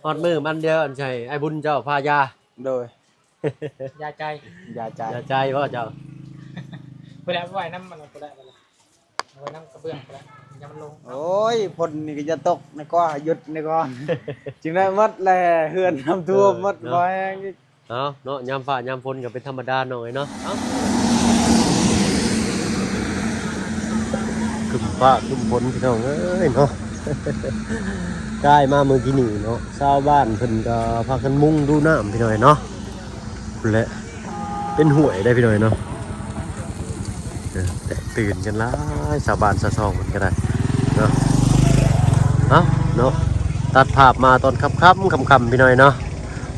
ຮອດມື້ມັນ ດຽວອັນໃຫ້ອ້າຍບຸນເຈົ້າພາຢາ ໂດຍ ຢາໃຈ ຢາໃຈ ຢາໃຈບໍ່ເຈົ້າ? ບໍ່ໄດ້ເອົາໄວ້ນຳ ອັນນັ້ນບໍ່ໄດ້ ບໍ່ໄດ້ ເອົາໄວ້ນຳກະເບື້ອງ ບໍ່ໄດ້ ຢ່າມັນລົງ. ໂອ້ຍ ຝົນນີ້ກໍຢ່າຕົກນະ ກໍຢຸດນະ ກໍຈຶ່ງໄດ້ໝົດແຫຼະ ເຮືອນນ້ຳຖ້ວມໝົດ ເອີ ບໍ່ແຮງອີກ. ເອົາເນາະ ຍາມຟ້າຍາມຝົນກໍເປັນທຳມະດານ້ອງເອີຍເນາະ. ເອົ້າ ຄຶ້ມຟ້າຄຶ້ມຝົນພີ່ນ້ອງເອີຍເນາະ. ກາຍມາເມື່ອກີ້ນີ້ເນາະ ຊາວບ້ານເພິ່ນກໍພາກັນມຸງດູນ້ຳພີ່ນ້ອງເອີຍເນາະ. ພຸ້ນແຫຼະ ເປັນຫ້ວຍໄດ໋ພີ່ນ້ອງເນາະ. ເອີ ແຕກຕື່ນກັນຫຼາຍ ຊາວບ້ານຊາວຊ່ອງເພິ່ນກໍໄດ້ເນາະ. ເອົ້າເນາະ ຕັດພາບມາຕອນຄ່ຳໆ ຄ່ຳໆ ພີ່ນ້ອງເນາະ.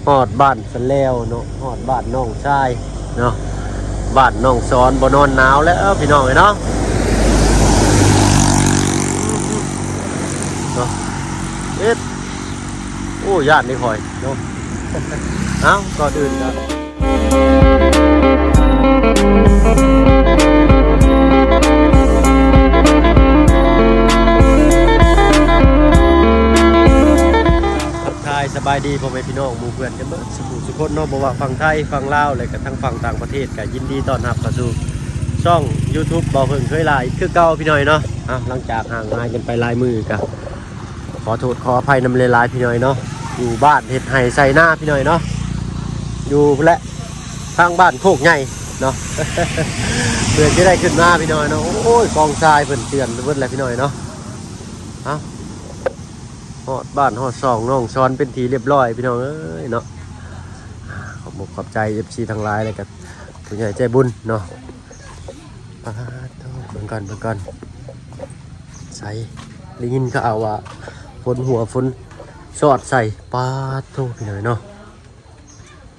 ຮອດບ້ານຊະແລ້ວເນາະ ຮອດບ້ານນ້ອງຊາຍເນາະ. ບ້ານນ້ອງສອນບໍ່ນອນໜາວແລ້ວພີ່ນ້ອງເອີຍເນາະ. ເນາະ ເອັດ ໂອ້ ຢ້ານເດ້ຂ້ອຍເນາະ. ເອົ້າ ກ່ອນອື່ນກໍ ທັກທາຍສະບາຍດີພໍ່ແມ່ພີ່ນ້ອງໝູ່ເພື່ອນກັນເບິດສູ່ຜູ້ສູ່ຄົນເນາະ ບໍ່ວ່າຝັ່ງໄທ ຝັ່ງລາວ ແລະກະທັງຝັ່ງຕ່າງປະເທດ ກະຍິນດີຕ້ອນຮັບເຂົ້າສູ່ຊ່ອງຢູທູບ ເບົາເຜິ້ງເຄີຍຫຼ້າ ຄືເກົ່າພີ່ນ້ອງເນາະ. ເອົ້າ ຫຼັງຈາກຫ່າງຫາຍກັນໄປຫຼາຍມື້ ກະ ຂໍໂທດຂໍອະໄພນຳຫຼາຍໆ ພີ່ນ້ອງເນາະ. ຢູ່ບ້ານເຮັດໄຮ່ໄຖນາພີ່ນ້ອງເນາະ ຢູ່ພຸ້ນແຫຼະ ທາງບ້ານໂຄກໃຫຍ່ເນາະ. ເພື່ອຈະໄດ້ຂຶ້ນມາພີ່ນ້ອງເນາະ. ໂອ້ຍ ກອງຊາຍເພິ່ນເຈື່ອນໄປເບິດແລ້ວພີ່ນ້ອງເນາະ. ເອົ້າ ຮອດບ້ານຮອດຊ່ອງນ້ອງສອນເປັນທີ່ລຽບຮ້ອຍພີ່ນ້ອງເອີຍເນາະ. ຂອບອົກຂອບໃຈເອັຟຊີທັງຫຼາຍ ແລະກະຜູ້ໃຫຍ່ໃຈບຸນເນາະ. ປາດໂທ້ ເບິ່ງກ່ອນ ເບິ່ງກ່ອນ ໃສ ໄດ້ຍິນຂ່າວວ່າຝົນຫົວຝົນຊອດໃສ່. ປາດໂທ້ ພີ່ນ້ອງເນາະ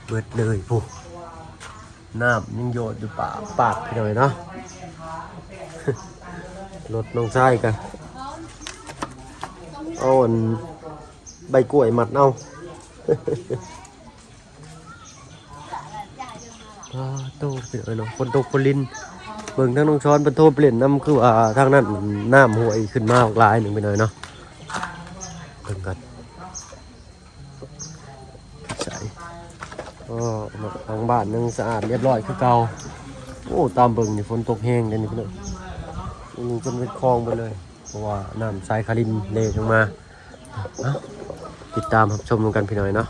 ເບິດເລີຍພຸ້ນ ນ້ຳຍັງໂຍດຢູ່ປາກ ປາກ ພີ່ນ້ອງເນາະ. ລົດນ້ອງຊາຍກະເອົາອັນໃບກ້ວຍມັດເອົາ. ອ້າໂທ້ ພີ່ນ້ອງເນາະ ຝົນຕົກຝົນລິນ. ເບິ່ງທາງນ້ອງສອນເພິ່ນໂທໄປຫຼິ້ນນຳ ຄືວ່າທາງນັ້ນນ້ຳຫ້ວຍຂຶ້ນມາບັກຫຼາຍໜຶ່ງພີ່ນ້ອງເນາະ. ເບິ່ງກ່ອນ ໃສ ໂອ້ ທາງບ້ານຍັງສະອາດລຽບຮ້ອຍຄືເກົ່າ. ໂອ້ ຕາມເບິ່ງນີ້ຝົນຕົກແຮງເດ້ນີ້ພີ່ນ້ອງ ນີ້ຈົນເປັນຄອງເບິດເລີຍ ເພາະວ່ານ້ຳສາຍຄາລິນເລລົງມາ. ເອົ້າ ຕິດຕາມຮັບຊົມນຳກັນພີ່ນ້ອງເນາະ.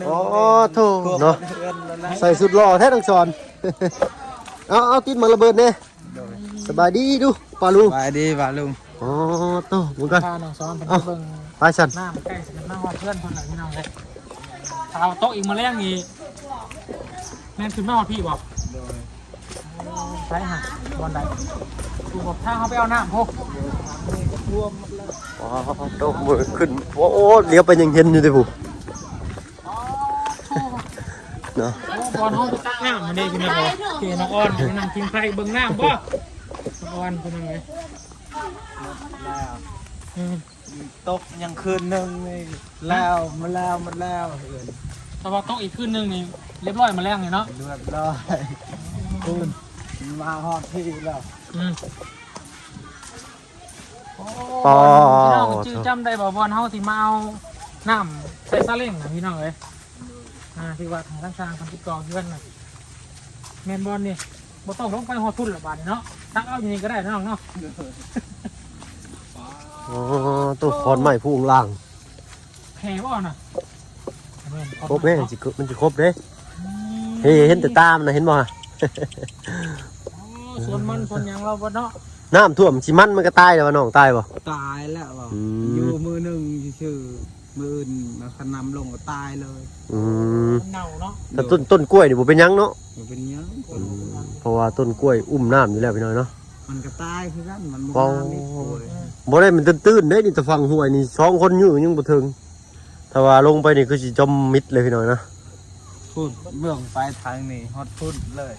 ໂອ້ໂທ້ເນາະ ໃສ່ຊຸດຫຼໍ່ແທ້ນ້ອງສອນ. ເອົາ ເອົາ ຕິດໝາກລະເບີດແດ່. ໂດຍ ສະບາຍດີດູປ້າລຸງ. ສະບາຍດີປ້າລຸງ. ໂອ້ໂທ້ ເບິ່ງກ່ອນ ພານ້ອງສອນເພິ່ນໄປເບິ່ງ ໄປຊັ້ນ ນ້ຳໃກ້ຊິມາຮອດເຮືອນເພິ່ນແລ້ວພີ່ນ້ອງເອີຍ. ຖ້າວ່າຕົກອີກມື້ແລງນີ້ ແມ່ນຂຶ້ນມາຮອດພີ້ບໍ່? ໂດຍ. ໃສຫາ ບ່ອນໃດ? ຜູ້ບອກທາງເຮົາໄປເອົານ້ຳພຸ້ນ. ອໍ ຕົກມື້ຂຶ້ນ ໂອ້ ລຽວໄປຍັງເຫັນຢູ່ເດ້ພຸ້ນເນາະ. ໂອ້ ບ່ອນເຮົາໄປຕັກນ້ຳຫັ້ນເດ້ພີ່ນ້ອງເອີຍ. ເກນ້ອງອອນໄປນັ່ງພິງໄຟເບິ່ງນ້ຳບໍ່? ນ້ອງອອນພີ່ນ້ອງເອີຍ. ອືມ ຕົກຍັງຄືນໜຶ່ງນີ້ ແລ້ວ ມາແລ້ວ ມາແລ້ວ. ຖ້າວ່າຕົກອີກຄືນໜຶ່ງນີ້ ລຽບຮ້ອຍມາແລງນີ້ເນາະ. ລຽບຮ້ອຍ ຄືນມາຮອດພີ້ແລ້ວ. ອືມ ໂອ້ ພີ່ນ້ອງຈື່ຈຳໄດ້ບໍ່ ບ່ອນເຮົາຊິມາເອົານ້ຳໃສ່ຊາເລັງນະພີ່ນ້ອງເອີຍ. ອ່າ ທີ່ວ່າທາງຊ່າງເພິ່ນຕິດຕໍ່ເຮືອນນະ ແມ່ນບ່ອນນີ້. ບໍ່ຕ້ອງລົງໄປຮອດພຸ້ນລະບາດນີ້ເນາະ ຕັກເອົາຢູ່ນີ້ກໍໄດ້ນ້ອງເນາະ. ອໍ ໂຕຂອນໄມ້ພູຂ້າງລ່າງ ແຜ່ບໍ່ນະ? ຄົບເດ້ ມັນຊິຄົບເດ້. ອືມ ເຫັນແຕ່ຕາມັນນະ ເຫັນບໍ່? ອໍ ສວນມັນສວນຫຍັງລາວເບິດເນາະ. ນ້ຳຖ້ວມຊິມັນ ມັນກໍຕາຍແລ້ວວ່ານ້ອງ ຕາຍບໍ່? ຕາຍແລ້ວ. ອືມ ຢູ່ມື້ໜຶ່ງຊື່ໆ ມື້ອື່ນຄັນນ້ຳລົງກໍຕາຍເລີຍ. ອືມ ມັນເນົ່າເນາະ. ແຕ່ຕົ້ນ ຕົ້ນກ້ວຍນີ້ບໍ່ເປັນຫຍັງເນາະ? ບໍ່ເປັນຫຍັງ. ອືມ ເພາະວ່າຕົ້ນກ້ວຍອຸ້ມນ້ຳຢູ່ແລ້ວພີ່ນ້ອງເນາະ. ມັນກໍຕາຍຄືກັນ ມັນບໍ່ງາມນີ້. ບໍ່ໄດ້ ມັນຕື້ນໆເດ້ນີ້ ແຕ່ຝັ່ງຫ້ວຍນີ້ສອງຄົນຍື້ຍັງບໍ່ເຖິງ. ຖ້າວ່າລົງໄປນີ້ຄືຊິຈົມມິດເລີຍພີ່ນ້ອງເນາະ. ພຸ້ນ ເບື້ອງໄປທາງນີ້ຮອດພຸ້ນເລີຍ.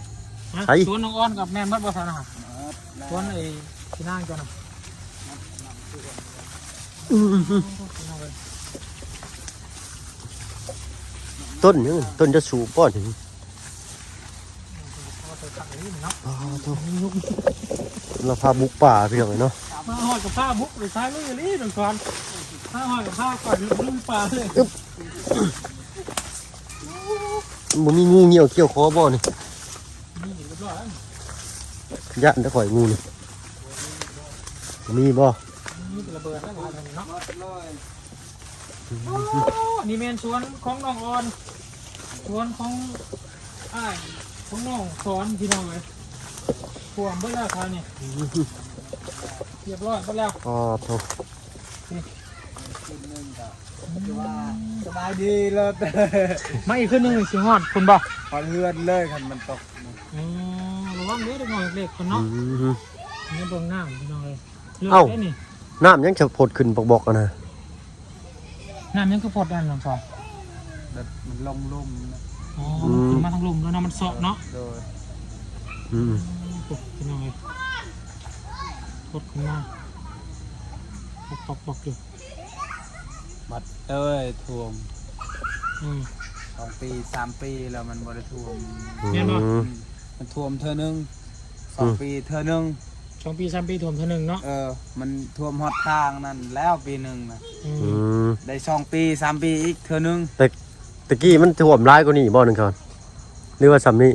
ໃສ? ສວນນ້ອງອອນກັບແມ່ນໝົດບໍ່ຊັ້ນນະ? ສວນໄອ້ພີ່ນາງເຈົ້ານະ. ອືມ ຕົ້ນຫຍັງ? ຕົ້ນຈະສູບບໍ່ນີ້? ອໍ ໂທ້ ລາວພາບຸກປ່າພີ່ນ້ອງເອີຍເນາະ. ມາຮອດກໍພາບຸກໄປຊາຍລຸຍອີ່ຫຼີນ້ອງສອນ. ຖ້າຮອດກໍພາກ່ອນ ລຸຍປ່າເລີຍ. ບໍ່ມີງູງຽວກ່ຽວຄໍບໍ່ນີ້? ນີ້ຮຽບຮ້ອຍແລ້ວ. ຢ້ານແຕ່ຂ້ອຍງູນີ້. ມີບໍ່? ມີແຕ່ລະເບີດແລ້ວເນາະ. ໂອ້ ນີ້ແມ່ນສວນຂອງນ້ອງອ່ອນ ສວນຂອງອ້າຍຂອງນ້ອງສອນ ພີ່ນ້ອງເອີຍ. ຖ້ວມເບິດແລ້ວຄາວນີ້ ຮຽບຮ້ອຍເບິດແລ້ວ. ອໍ ໂທ້ ຄືນໜຶ່ງກໍ ອືມ ຖືວ່າສະບາຍດີເລີຍ. ມາອີກຄືນໜຶ່ງຊິຮອດພຸ້ນບໍ່? ຮອດເຮືອນເລີຍ ຄັນມັນຕົກ. ອືມ ລະວັງເດີ ເດັກນ້ອຍເລັກໆ ເພິ່ນເນາະ. ອືມ ນີ້ເບິ່ງນ້ຳ ພີ່ນ້ອງເອີຍ. ເລິກ ເອົ້າ ເດ້ນີ້ ນ້ຳຫຍັງຈະພົດຂຶ້ນບອກໆ ຫັ້ນນະ? ນ້ຳຫຍັງຄືພົດອັນນັ້ນສອງ? ແບບມັນລົງລຸ່ມນະ. ອໍ ອືມ ມັນຂຶ້ນມາທາງລຸ່ມແລ້ວເນາະ ມັນເຊາະເນາະ. ໂດຍ ອືມ ໂອ້ ພີ່ນ້ອງເອີຍ ພົດຂຶ້ນມາ ປອກໆໆ ຢູ່. ບັດເອີຍ ຖ້ວມ ອືມ ສອງປີສາມປີແລ້ວມັນບໍ່ໄດ້ຖ້ວມ. ແມ່ນບໍ່? ອືມ ມັນຖ້ວມເທື່ອໜຶ່ງ ສອງ ອືມ ປີເທື່ອໜຶ່ງ ສອງປີສາມປີຖ້ວມເທື່ອໜຶ່ງເນາະ. ເອີ ມັນຖ້ວມຮອດທາງນັ້ນແລ້ວປີໜຶ່ງນະ. ອືມ ອືມ ໄດ້ສອງປີສາມປີອີກເທື່ອໜຶ່ງ. ແຕ່ ແຕ່ກີ້ມັນຖ້ວມຫຼາຍກວ່ານີ້ບໍ່ ໜຶ່ງຄອນ ຫຼືວ່າຊ່ຳນີ້?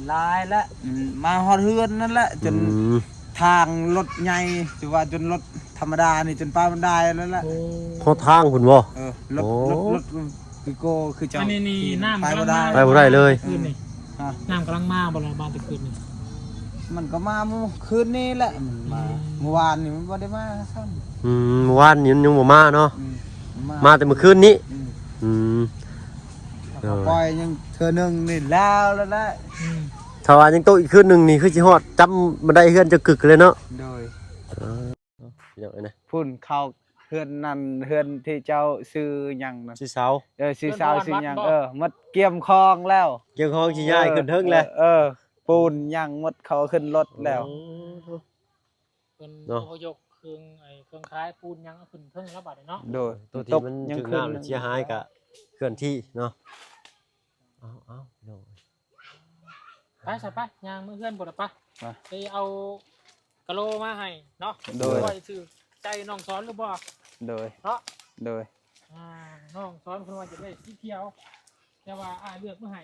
ຫຼາຍແລ້ວ ອືມ ມາຮອດເຮືອນນັ້ນແຫຼະ ຈົນ ອືມ ທາງລົດໃຫຍ່ ຄືວ່າຈົນລົດທຳມະດານີ້ ຈົນປານບໍ່ໄດ້ແລ້ວແຫຼະ. ໂອ້ ຮອດທາງພຸ້ນບໍ່? ເອີ ລົດ ໂອ້ ລົດ ລົດ ຄືໂກ ຄືເຈົ້າ ອັນນີ້ນີ້ ໄປບໍ່ໄດ້ ນ້ຳກຳລັງມາ ໄປບໍ່ໄດ້ເລີຍ ຄືນນີ້. ຮະ ນ້ຳກຳລັງມາບໍ່ລະ ມາແຕ່ຄືນນີ້? ມັນກໍມາມື້ຄືນນີ້ແຫຼະ ມັນມາ ອືມ ມື້ວານນີ້ມັນບໍ່ໄດ້ມາຊ້ຳ. ອືມ ມື້ວານນີ້ມັນຍັງບໍ່ມາເນາະ. ອືມ ມາ ມາແຕ່ມື້ຄືນນີ້. ອືມ ອືມ ແລ້ວກໍ ໂອ້ຍ ປ່ອຍຍັງເທື່ອໜຶ່ງນີ້ແລ້ວແລ້ວແຫຼະ. ອືມ ຖ້າວ່າຍັງຕົກອີກຄືນໜຶ່ງນີ້ ຄືຊິຮອດຈຳບັນໄດເຮືອນເຈົ້າກຶກເລີຍເນາະ. ໂດຍ ເອີ ພີ່ນ້ອງເອີຍນະ ພຸ້ນເຂົ້າເຮືອນນັ້ນ ເຮືອນທີ່ເຈົ້າຊື່ຫຍັງນະ? ຊື່ເຊົາ. ເອີ ຊື່ເຊົາ ເຮືອນພອນວັດ ຊື່ຫຍັງ? ບໍ່ ເອີ ໝົດກຽມຂອງແລ້ວ ກຽມຂອງຊິຍ້າຍ ເອີ ຂຶ້ນເທິງແລ້ວ. ເອີ ເອີ ປູນຫຍັງໝົດ ເຂົາເອົາຂຶ້ນລົດແລ້ວ. ໂອ້ ເພິ່ນ ເນາະ ອະພະຍົບເຄື່ອງ ໄອ້ເຄື່ອງຂາຍປູນຫຍັງເອົາຂຶ້ນເທິງແລ້ວບາດນີ້ເນາະ. ໂດຍ ໂຕທີ່ມັນຖືກນ້ຳເສຍຫາຍກະເຄື່ອນທີ່ເນາະ. ເອົາ ເອົາ ພີ່ນ້ອງ ໄປຊະ ໄປ ຍ່າງເມືອເຮືອນພຸ້ນລະ ໄປ ໄປເອົາກະໂລມາໃຫ້ເນາະ. ໂດຍ ວ່າຊິຖືກໃຈນ້ອງສອນຫຼືບໍ່? ໂດຍ ເນາະ. ໂດຍ ອ່າ ນ້ອງສອນເພິ່ນວ່າຈະໄດ້ສີຂຽວ ແຕ່ວ່າອ້າຍເລືອກມາໃຫ້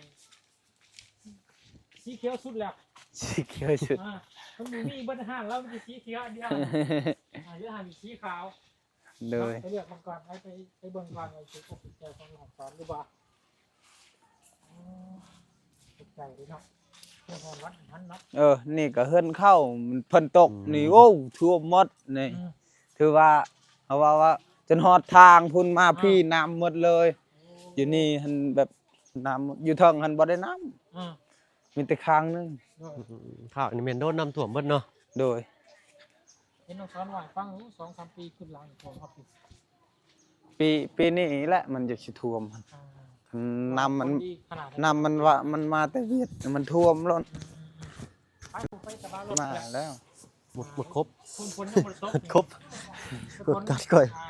ສີຂຽວສຸດແລ້ວ ສີຂຽວສຸດ. ອ່າ ມັນບໍ່ມີເບິດຮ້ານແລ້ວ ມີແຕ່ສີຂຽວອັນດຽວ. ອ່າ ເລືອກໃຫ້ສີຂາວ. ໂດຍ ເນາະ ໄປເລືອກເບິ່ງກ່ອນ ໄປ ໄປ ໄປເບິ່ງກ່ອນວ່າຖືກອົກຖືກໃຈຂອງນ້ອງສອນຫຼືບໍ່. ໂອ້ ຖືກໃຈເດ້ເນາະ ເຮືອນຮອດວັດຫັ້ນເນາະ. ເອີ ນີ້ກໍເຮືອນເຂົາ ມັນ ຝົນຕົກນີ້ ອືມ ໂອ້ ຖ້ວມໝົດນີ້. ອືມ ຖືວ່າ ເຮົາເວົ້າວ່າຈົນຮອດທາງພຸ້ນ ມາ ອ່າ ພີ້ນ້ຳໝົດເລີຍ. ໂອ້ ຢູ່ນີ້ຫັ້ນແບບ ນ້ຳ ຢູ່ເທິງຫັ້ນບໍ່ໄດ້ນ້ຳ. ອ່າ ມີແຕ່ຂ້າງໜຶ່ງ. ໂດຍ ອືມ ຂ້າວນີ້ແມ່ນໂດນນ້ຳຖ້ວມເບິດເນາະ. ໂດຍ ເຫັນນ້ອງສອນວ່າໃຫ້ຟັງຢູ່ ສອງສາມປີຂຶ້ນຫຼັງຖ້ວມຮອດປີ ປີ ປີນີ້ແຫຼະມັນຈະຊິຖ້ວມ. ອ່າ ຄັນນ້ຳມັນ ນ້ຳມັນວ່າມັນມາແຕ່ຫວຽດ ມັນຖ້ວມໂລດ. ອືມ ອືມ ໄປ ໄປສະບາຍລົດ ມາແລ້ວ ແລ້ວ ໝົດ ໝົດຄົບ ຝົນຍັງບໍ່ໄດ້ຕົກ ຄົບ ກົດກັດກ່ອຍ. ອ່າ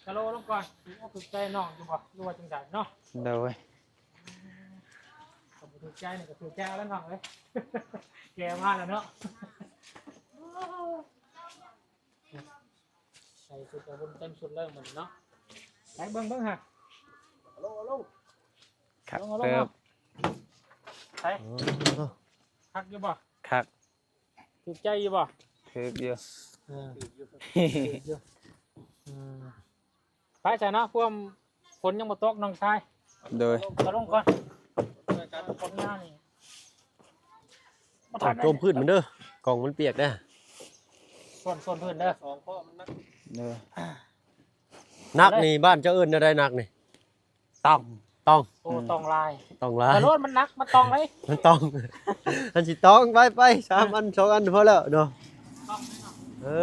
ກະໂລລົງກ່ອນ ຖືກອົກຖືກໃຈນ້ອງຢູ່ບໍ່ ຫຼືວ່າຈັ່ງໃດເນາະ? ໂດຍ ອືມ ຄັນບໍ່ຖືກໃຈນີ້ກໍຖືກແກ່ແລ້ວນ້ອງເອີຍ ແກ່ມາແລ້ວເນາະ. ໃສ່ຊຸດກະບຸນເຕັມຊຸດເລີຍມື້ນີ້ເນາະ. ໄປເບິ່ງເບິ່ງຫາ ຄັກເຕີບ. ໄປ ໂອ້ ຄັກຢູ່ບໍ່? ຄັກ ຖືກໃຈຢູ່ບໍ່? ຖືກຢູ່ ເອີ ຖືກຢູ່ ຖືກຢູ່. ອືມ ໄປຊະເນາະ ພວມຝົນຍັງບໍ່ຕົກນ້ອງຊາຍ. ໂດຍ ກະລົງກ່ອນ ຝົນມານີ້ ໂອ້ ໂຈມພື້ນມັນເດີ ກ່ອງມັນປຽກເດີ. ສ່ວນ ສ່ວນພື້ນເດີ ສອງຂໍ້ມັນໜັກ. ໂດຍ ໜັກນີ້ບ້ານເຈົ້າເອີ້ນແນວໃດໜັກນີ້? ຕ້ອງ ຕ້ອງ ໂອ້ ອືມ ຕ້ອງລາຍ ຕ້ອງລາຍ. ແຕ່ລົດມັນໜັກ ມັນຕ້ອງເລີຍ ມັນຕ້ອງ ມັນຊິຕ້ອງ. ໄປ ໄປ ສາມອັນ ສອງອັນພໍແລ້ວເນາະ. ເອີ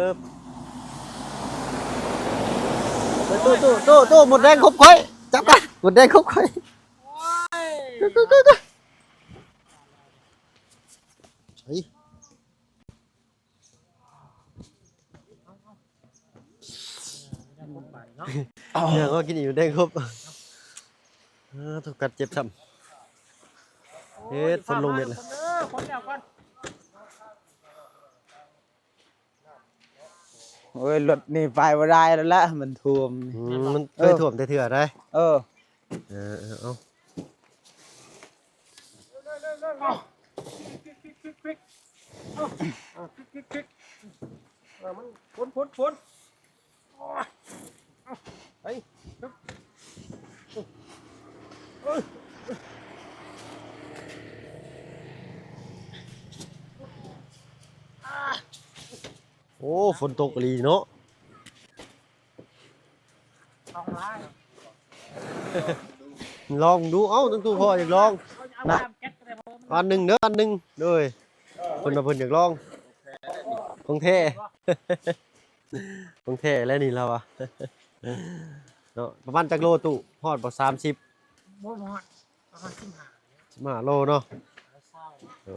ໂຕ ໂຕ ໂຕ ໂຕ ໝົດແດງຄົບຂ້ອຍ ຈັບກັນ ໝົດແດງຄົບຂ້ອຍ. ໂອ້ຍ ໂຕ ໂຕ ໂຕ ໂຕ ເຮີ້ຍ. ເອີ ເນາະ ເອີ ເນາະ ກິນອີ່ມໄດ້ຄົບ. ເອີ ຖືກກັດເຈັບຊ້ຳ. ເຮັດ ຝົນລົງເມັດແລ້ວ ເອີ ຝົນແລ້ວກ່ອນ. ໂອ້ຍ ລົດນີ້ໄປບໍ່ໄດ້ແລ້ວລະ ມັນຖ້ວມນີ້. ອືມ ມັນເຄີຍຖ້ວມແຕ່ເທື່ອໃດ໋. ເອີ ເອີ ເອີ ເອົາ ເອົາ ເອົາ ຄລິກໆໆ ເອີ ມັນ ຝົນ ຝົນ ຝົນ ໂອ້ຍ ເອົາ ໄປ ໂອ້ຍ ຝົນຕົກອີ່ຫຼີເນາະ. ລອງດູ ເອົ້າ ຕັ້ງຕູ້ພໍ່ຢາກລອງນະ ອັນໜຶ່ງເດີ ອັນໜຶ່ງ ໂດຍ ເພິ່ນວ່າເພິ່ນຢາກລອງ ຂອງແທ້ ຂອງແທ້ແລ້ວນີ້ລາວວ່າເນາະ. ປະມານຈັກໂລຕູ້ ຮອດບໍ່ ສາມສິບ ບໍ່ຮອດ ປະມານສິບຫ້າ ສິບຫ້າໂລເນາະ. ເອີ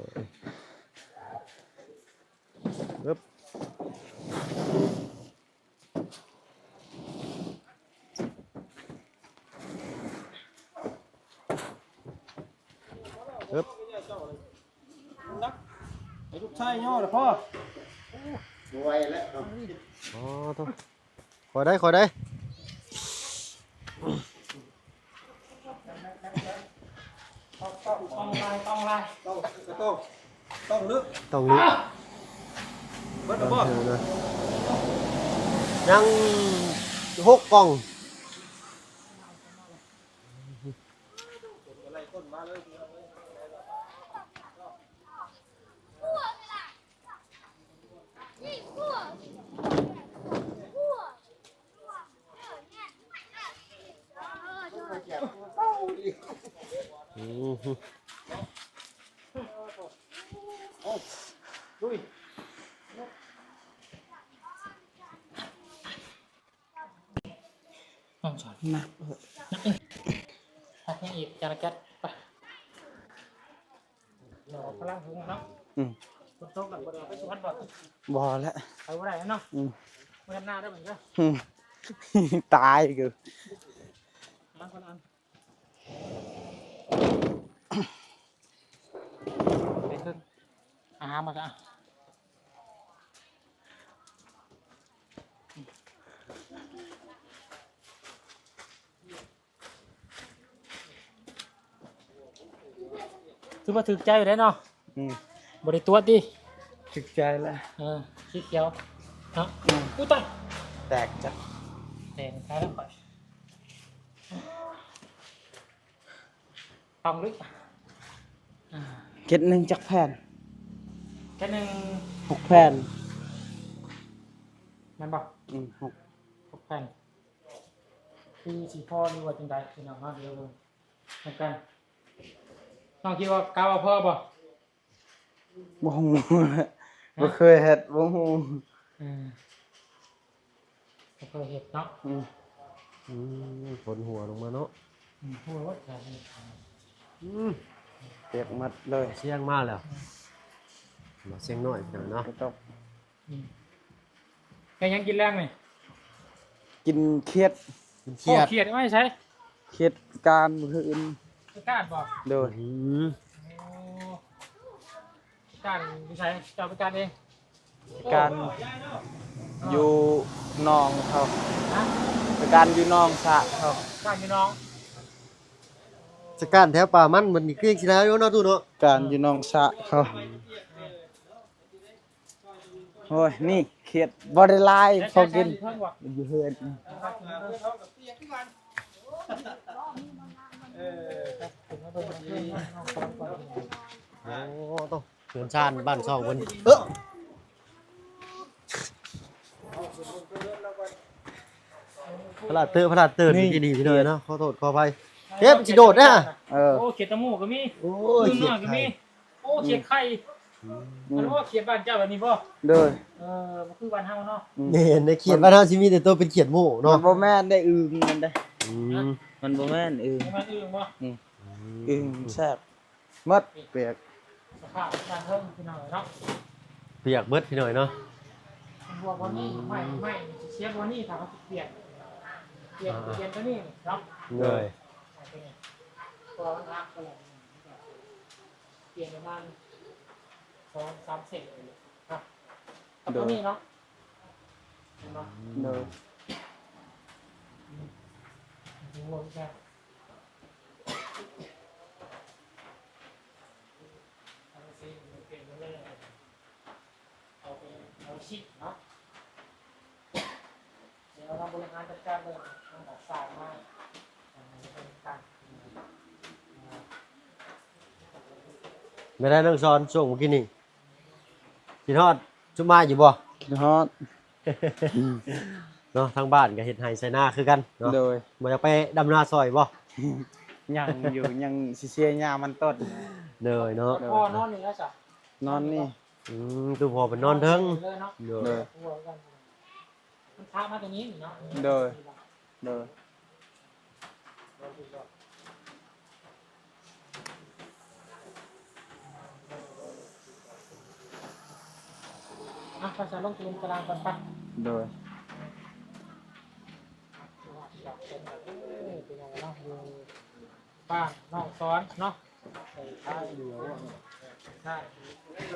ເອີ ເອີ ໃຫ້ລູກຊາຍຍໍລະພໍ ບໍ່ໄຫວແລ້ວ. ອໍ ໂທ້ ຄ່ອຍໄດ້ ຄ່ອຍໄດ້. ຕ້ອງລາຍ ຕ້ອງລາຍ ຕ້ອງ ຕ້ອງ ຕ້ອງລຶກ ຕ້ອງລຶກ. ເບິດແລ້ວບໍ່? ຍັງຫົກກ່ອງ. ນ້ອງສອນ ໜັກເອີຍ ໜັກເອີຍ ພັກຍັງອີກ ຈານແກັດ ໄປ ເນາະ ກຳລັງຫຶງເນາະ. ອືມ ຝົນຕົກແລ້ວ ບໍ່ໄດ້ເອົາໄປສວນບໍ່? ບໍ່ແລ້ວ ໄປບໍ່ໄດ້ແລ້ວເນາະ. ອືມ ບໍ່ເຮັດນາເດີບັດນີ້ເດີ. ອືມ ຕາຍກູ ມາຄົນອັນ ໄປເຖິງ ອາຫານມາຊະ. ຖືວ່າຖືກໃຈຢູ່ເດ້ເນາະ. ອືມ ບໍ່ໄດ້ຕົວະຕິ? ຖືກໃຈແລ້ວ. ເອີ ສີຂຽວເນາະ. ອືມ ອຸ້ຍຕາຍ ແຕກຈ້ະ ແຕກຕາຍແລ້ວຂ້ອຍ. ຕ້ອງລຶກ ເຈັດໜຶ່ງຈັກແຜ່ນ? ເຈັດໜຶ່ງ ຫົກແຜ່ນ ແມ່ນບໍ່? ອືມ ຫົກ ຫົກແຜ່ນ ຄືຊິພໍຫຼືວ່າຈັ່ງໃດພີ່ນ້ອງເນາະ. ດຽວເບິ່ງນຳກັນ ນ້ອງຄິດວ່າ ກະວ່າພໍບໍ່? ບໍ່ຮູ້ ບໍ່ເຄີຍເຮັດ ບໍ່ຮູ້. ເອີ ບໍ່ເຄີຍເຮັດເນາະ. ອືມ ອືມ ຝົນຫົວລົງມາເນາະ. ອືມ ຫົວ ອືມ ປຽກໝົດເລີຍ. ສຽງມາແລ້ວ ອືມ ມາສຽງນ້ອຍພີ່ນ້ອງເນາະ. ອືມ ໄດ້ຫຍັງກິນແລງນີ້? ກິນຂຽດ ກິນຂຽດ. ໂອ້ ຂຽດເອົາໄວ້ໃສ? ຂຽດການມື້ອື່ນ ໄປການບໍ່? ໂດຍ. ອືມ ໂອ້ ໄປການຢູ່ໃສ? ເຈົ້າໄປການເອງ? ໄປການຢູ່ໜອງເຂົາ. ຮະ? ໄປການຢູ່ໜອງສະເຂົາ. ການຢູ່ໜອງ ສະການແຖວປ່າມັນ ມັນນີ້ຄືຊິໄດ້ຢູ່ເນາະ ຕູ້ເນາະ. ການຢູ່ໜອງສະເຂົາ. ໂອ້ຍ ນີ້ຂຽດບໍ່ໄດ້ຫຼາຍ ພໍກິນ ຢູ່ເຮືອນ. ໂອ້ ໂຕ ເຮືອນຊານບ້ານຊ່ອງເພິ່ນ ເອີ ພະລາດເຕີ ພະລາດເຕີ ນີ້ ທີ່ນີ້ພີ່ນ້ອງເນາະ. ຂໍໂທດຂໍອະໄພ ເຮັດຊິໂດດນະ. ເອີ ໂອ້ ຂຽດຕະໝູກກໍມີ. ໂອ້ຍ ຂຽດໄຂ່ ໂອ້ ຂຽດໄຂ່. ອືມ ອັນວ່າຂຽດບ້ານເຈົ້າແບບນີ້ບໍ່? ໂດຍ. ເອີ ບໍ່ຄືບ້ານເຮົາເນາະ. ອືມ ແມ່ນ ໃນຂຽດບ້ານເຮົາຊິມີແຕ່ໂຕເປັນຂຽດໂມ້ເນາະ. ມັນບໍ່ແມ່ນໄດ້ອຶ່ງມັນເດ້. ອືມ ມັນບໍ່ແມ່ນອຶ່ງ. ບໍ່ແມ່ນອຶ່ງບໍ່? ອືມ ອືມ ອຶ່ງແຊບໝົດ. ປຽກ ສະພາບດ້ານເທິງພີ່ນ້ອງເນາະ ປຽກເບິດພີ່ນ້ອງເນາະ. ບໍ່ ບໍ່ນີ້ ໄມ້ ໄມ້ຊິເສຍບໍ່ນີ້ ຖ້າເຮົາຊິປ່ຽນ ປ່ຽນ ອ່າ ປ່ຽນຕົວນີ້ເນາະ. ໂດຍ ຕົວນີ້ ເພາະວ່າມັນຫັກໄປແລ້ວ. ປ່ຽນປະມານສອງສາມເສັ້ນເນາະ ກັບ ກັບ ໂດຍ ຕົວນີ້ເນາະ. ໂດຍ ແນວໃດນ້ອງສອນ ຊ່ວງມື້ກີ້ນີ້ ຄິດຮອດຊຸມມາຢູ່ບໍ່? ຄິດຮອດ ເນາະ ທາງບ້ານກໍເຮັດໄຮ່ໄຖນາຄືກັນເນາະ. ໂດຍ ບໍ່ໄດ້ໄປດຳນາຊ່ອຍບໍ່? ຍັງຢູ່ ຍັງຊິເສຍຫຍ້າມັນຕົ້ນ. ໂດຍເນາະ ພໍ່ນອນນີ້ແລ້ວຊະ ນອນນີ້. ອືມ ຕູ້ພໍ່ເພິ່ນນອນເທິງ. ໂດຍ ໂດຍ ມັນພາມາຕົງນີ້ເນາະ. ໂດຍ ໂດຍ ອ່ະ ໄປສະ ລົງຕະລຸມຕະລາງກ່ອນໄປ. ໂດຍ ພີ່ນ້ອງເນາະ ຢູ່ບ້ານນ້ອງສອນເນາະ.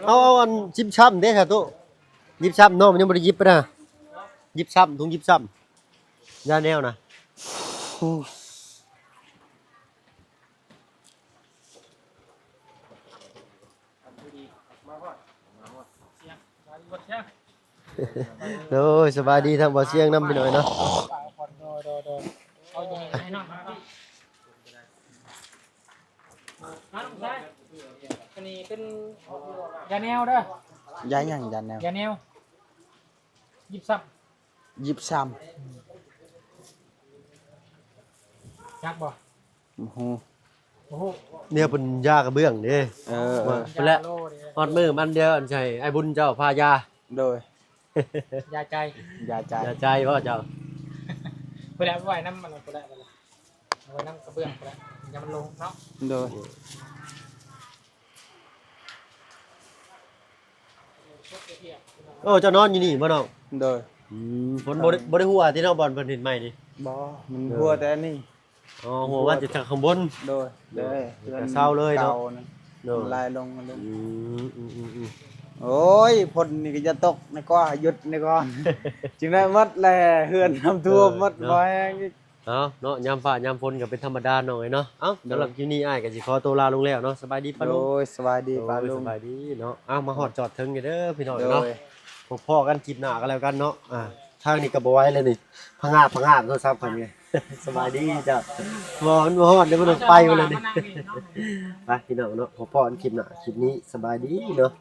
ເອົາ ເອົາອັນຈິບຊ້ຳເດ້ຊະຕູ້ ຈິບຊ້ຳເນາະ ມັນຍັງບໍ່ໄດ້ຢິບນະ ຢິບຊ້ຳ ຖົງຢິບຊ້ຳ ຢາແນວນະ. ໂດຍ ສະບາຍດີທາງບ່າວຊຽງນຳ ພີ່ນ້ອງເນາະ. ໂດຍ ໂດຍ ໂດຍ ເອົາຢູ່ໃຫ້ນ້ອງ ມານ້ອງຊາຍ ອັນນີ້ເປັນຢາແນວເດີ. ຢາຫຍັງ? ຢາແນວ ຢາແນວ ຢິບຊ້ຳ ຢິບຊ້ຳ ຈັກບໍ່? ບໍ່ຮູ້ ບໍ່ຮູ້ ແນວເປັນຢາກະເບື້ອງເດ້. ເອີ ເອີ ພຸ້ນແຫຼະ ຢາໂລເດ້ ຮອດມື້ມັນດຽວ ອັນໃສ່ອ້າຍບຸນເຈົ້າພາຢາ. ໂດຍ ຢາໃຈ ຢາໃຈ ຢາໃຈບໍ່ເຈົ້າ? ພຸ້ນແຫຼະ ໄວ້ນຳມັນ ພຸ້ນແຫຼະ ໄວ້ນຳກະເບື້ອງພຸ້ນແຫຼະ ຢ່າມັນລົງເນາະ. ໂດຍ ໂອ້ ເຈົ້ານອນຢູ່ນີ້ບໍ່ນ້ອງ? ໂດຍ ອືມ ຝົນບໍ່ໄດ້ ບໍ່ໄດ້ຮົ່ວຕິເນາະ ບ່ອນເພິ່ນເຮັດໃໝ່ນີ້? ບໍ່ ມັນຮົ່ວແຕ່ອັນນີ້. ອໍ ຮົ່ວມາຈາກຂ້າງບົນ. ໂດຍ ໂດຍ ເຮືອນເຊົາເລີຍເນາະ. ໂດຍ ໄຫຼລົງ ອືມ ອືມ ອືມ ອືມ ໂອ້ຍ ຝົນນີ້ກໍຢ່າຕົກແນ່ກວ່າ ຢຸດແນ່ກ່ອນ ຈຶ່ງໄດ້ໝົດແຫຼະ ເຮືອນນ້ຳຖ້ວມໝົດ ບໍ່ແຮງອີກ. ເອົາເນາະ ຍາມຟ້າຍາມຝົນກໍເປັນທຳມະດານ້ອງເອີຍເນາະ. ເອົ້າ ສຳລັບຄລິບນີ້ອ້າຍກໍຊິຂໍໂຕລາລົງແລ້ວເນາະ. ສະບາຍດີປ້າລຸງ. ໂດຍ ສະບາຍດີປ້າລຸງ ສະບາຍດີເນາະ. ເອົາ ມາຮອດຈອດເຖິງເດີພີ່ນ້ອງເນາະ. ໂດຍ ພົບພໍ້ກັນຄລິບໜ້າກໍແລ້ວກັນເນາະ. ອ່າ ທາງນີ້ກໍບໍ່ໄຫວແລ້ວນີ້ ພະງາບພະງາບໂທລະສັບຂ້ອຍນີ້. ສະບາຍດີເຈົ້າ ບໍ່ ມັນບໍ່ຮອດເດ້ ມັນຕ້ອງໄປພຸ້ນແລ້ວນີ້. ໄປພີ່ນ້ອງເນາະ ພົບພໍ້ກັນຄລິບໜ້າ ຄລິບນີ້ສະບາຍດີເນາະ.